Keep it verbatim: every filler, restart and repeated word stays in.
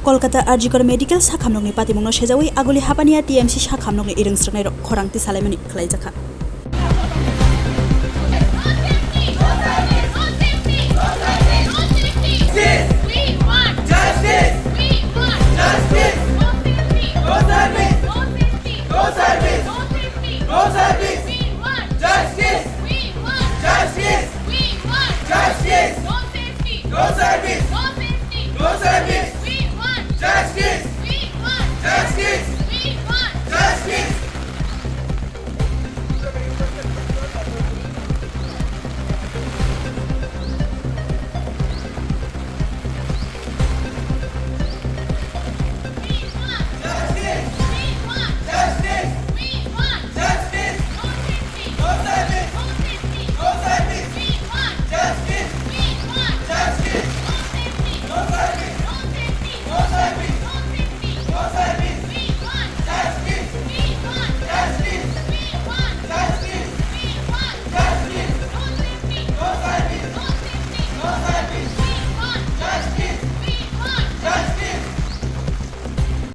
Kolkata R G Kar Medical sakhamnokni patimungno sejawi Aguli Hapania T M C sakhamnokni irwng swrwknairok khorang tisalaimani khwlaijakha.